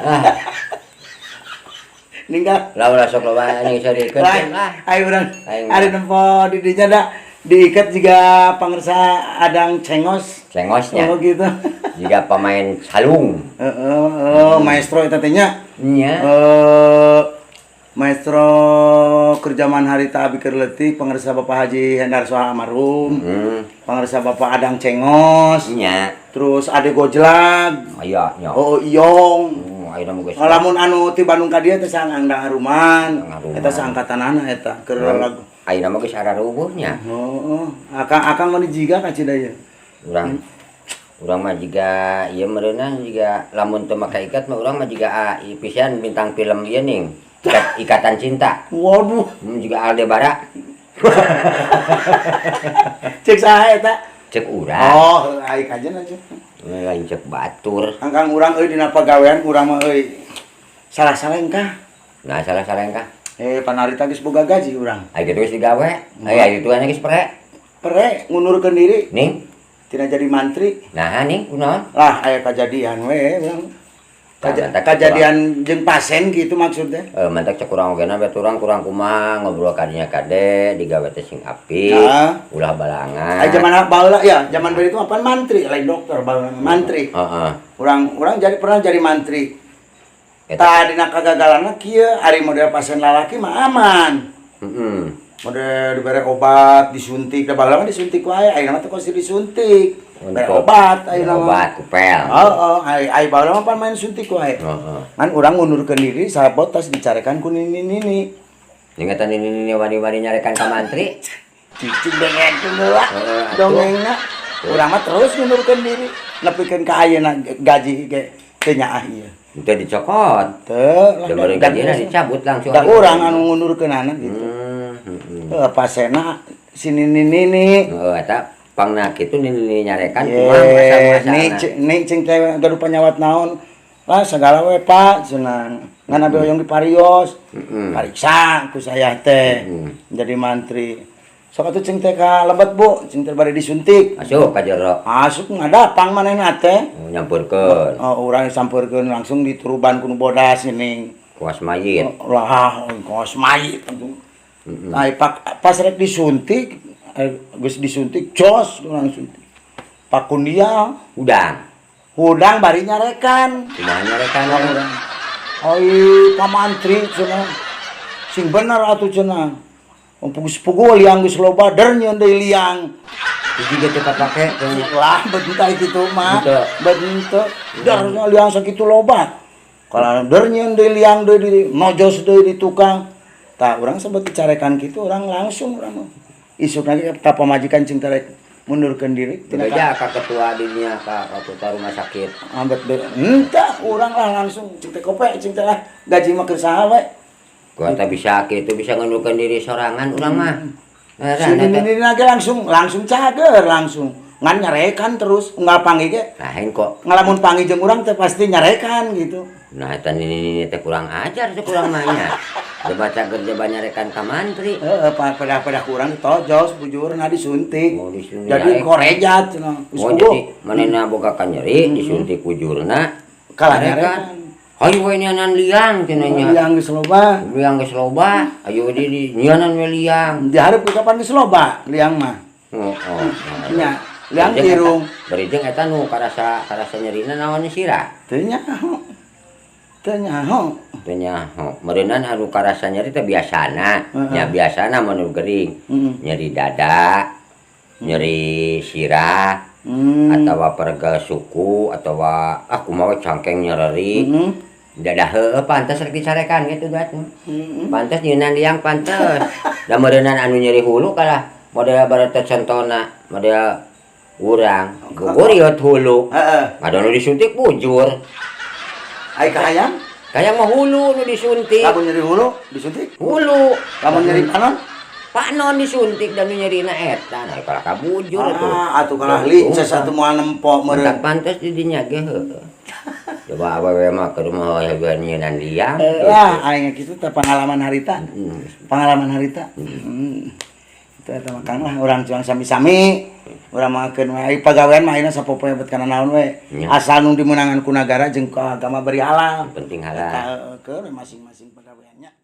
Ah, Ninggal. Lah ulah sok loba anjing sarikeun lah. Ayo urang. Aing. Ari nempo di dinya da diikat juga pangersa Adang Cengos. Cengosnya. Oh gitu. Jiga pemain calung. Heeh, oh, maestro eta teh nya. Nya. Eh, maestro kerjaman harita abi keur leutik pangersa Bapak Haji Hendarso almarhum. Pangersa Bapak Adang Cengos. Nya. Terus Ade Gojlag. Aya nya. Oh, Iyong. Oh, ayeuna mah geus. Lamun anu ti Bandung ka dieu teh sang Andang Haruman. Andang Haruman. Eta saangkatanana eta keur lagu. Ayeuna mah geus ararubuh nya. Oh, akang akang mah jiga ka Cidaya. Urang urang mah jiga ieu meureunna jiga lamun teu make ikat mah urang mah jiga ah, pisan bintang film ieu ning. Ikatan Cinta. Waduh, Jiga Aldebara. Cek saha eta? Cek urang. Oh, ai kajen aja. Lain cek batur. Angkang urang euy dina pagawean urang mah euy. Salah-salah engkah. Nah, salah-salah engkah. Eh, panarita geus boga gaji urang. Ai kitu geus digawe. Ai ai itu geus pre. Pre ngundurkeun diri Ning. Tina jadi mantri. Nah, ning kunaon? Lah, aya kajadian we urang. Tah, mantak Kajadian jeung pasien gitu maksudnya. Eh, mantak cek urang oge na urang kurang kumaha ngobrol kadinya kade digawe teh sing apik. Nah. Ulah balangan. Ai zaman baheula ya, zaman baheula itu apaan mantri, lain dokter baheula mantri. Urang urang jadi pernah jadi mantri. Eta. Tah dina kagagalanna kieu, ari model pasien lalaki mah aman. Model dibere obat, disuntik, da baheula mah disuntik wae, ayeuna mah teu kos disuntik. Bere obat ayeuna mah. Obat kupel. Heeh, ai ai baheula mah pan main suntik wae. Kan urang ngundurkeun diri sabot tos dicarekan ku nini-nini. Ingatan ini wani-wani nyarekan ka mantri. Cicing dengengkeun heula. Heeh, atuh. Dongengna. Urang mah terus ngundurkeun diri nepikeun ka ayeuna gaji ge teu nyaah ieu. Teu dicokot. Teu lah. Da bari gajina dicabut langsung. Da urang anu ngundurkeunana gitu. Heuh, pasena si nini-nini. Heeh, eta pangna kitu nini nyarekan kumaha Ye, masa-masana. nih cing teh gaduh panyawat naon? Lah segala we Pak cenah. Ngan abi hoyong diparios. Pariksa ku saya teh. Jadi mantri. Sok atuh cing teh ka lebet Bu, cing teh bade disuntik. Asup ka jero. Asup ngadapang manehna teh. Oh, nyamperkeun. Oh, urang disampeurkeun langsung dituruban ku nu bodas ini. Kuas mayit. Lah, kos mayit. Nah, pas rek disuntik, geus disuntik, jos langsung. Pak Kundia, Udang. Hudang bari nyarekan. Kumaha nyarekan? Urang. Ai Pak Mantri cenah. Sing bener atuh cenah. Pugu-pugu liang geus loba der nyeun deui liang. Hiji ge teu kapake. Lah bentar kitu mah. Henteu. Bentuk der liang sakitu loba. Kalau der nyeun deui liang deui di nojos deui di tukang. Tah urang sebet dicarekan kitu urang langsung urang mah. Isuk lagi ka pamajikan cing rek mundurkeun diri tina Beja ka ketua dinya ka ketua rumah sakit. Ambet deui. Henteu urang lah langsung cing teh kope cing teh lah gaji mah keur saha we. Gua teh bisa kitu bisa ngundurkeun diri sorangan urang mah. Nah, Si nini ge langsung langsung cager langsung. Ngan nyarekan terus unggal panggih ge. Lain kok. Ngalamun panggih jeung urang teh pasti nyarekan gitu. Nah, eta nini teh kurang ajar teh kurang mah. Coba cager coba nyarekan ka mantri. Heeh, pada kurang ditojos bujurna disuntik. Oh, disuntik. Jadi korejat cenah. Geus Oh, puguh. jadi manehna boga kanyeri disuntik bujurna. Kalah Nyarekan. nyarekan. Hayu we nyianan liang cenah nya. Liang geus loba. Liang geus loba, ayo di nyianan we liang. Dihareup ku kapan geus loba liang mah. Oh. Nya, liang irung. Bari jeung eta nu karasa karasa nyerina naon sirah? Teu nyaho. Teu nyaho. Teu nyaho. Meureunan anu karasa nyeri teh biasana. Nya biasana mun nu gering. Nyeri dada, nyeri sirah, atawa peregel suku atawa ah kumaha we cangkeng nyereri. Dadah heueuh pantes rek dicarekan kitu dat. Pantes nyeunan liang pantes. Da meureunan anu nyeri hulu kalah model baretot contona model urang guguriot hulu. Ada nu disuntik bujur. Ai kahayang? Kayang mah hulu nu disuntik. Lamun nyeri hulu disuntik? Hulu. Lamun nyeri panon? Panon disuntik dan nu nyerina eta. Nah kalah ka bujur atuh. Ah, atuh kalah lices atuh moal nempo meureun. Entak pantes di dinya ge heueuh. Coba awewe mah ke rumah we nyeunan liang. Lah aing kitu teh pengalaman harita. Pengalaman harita. Itu eta mah, Kang, lah urang cuang sami-sami. Urang mah keun we pagawean mah ayeuna sapopoe bet kana naon we. Asal nu dimeunangan ku nagara jeung ku agama beri halal. Penting Eta halal. Heueuh, keun we masing-masing pagaweannya.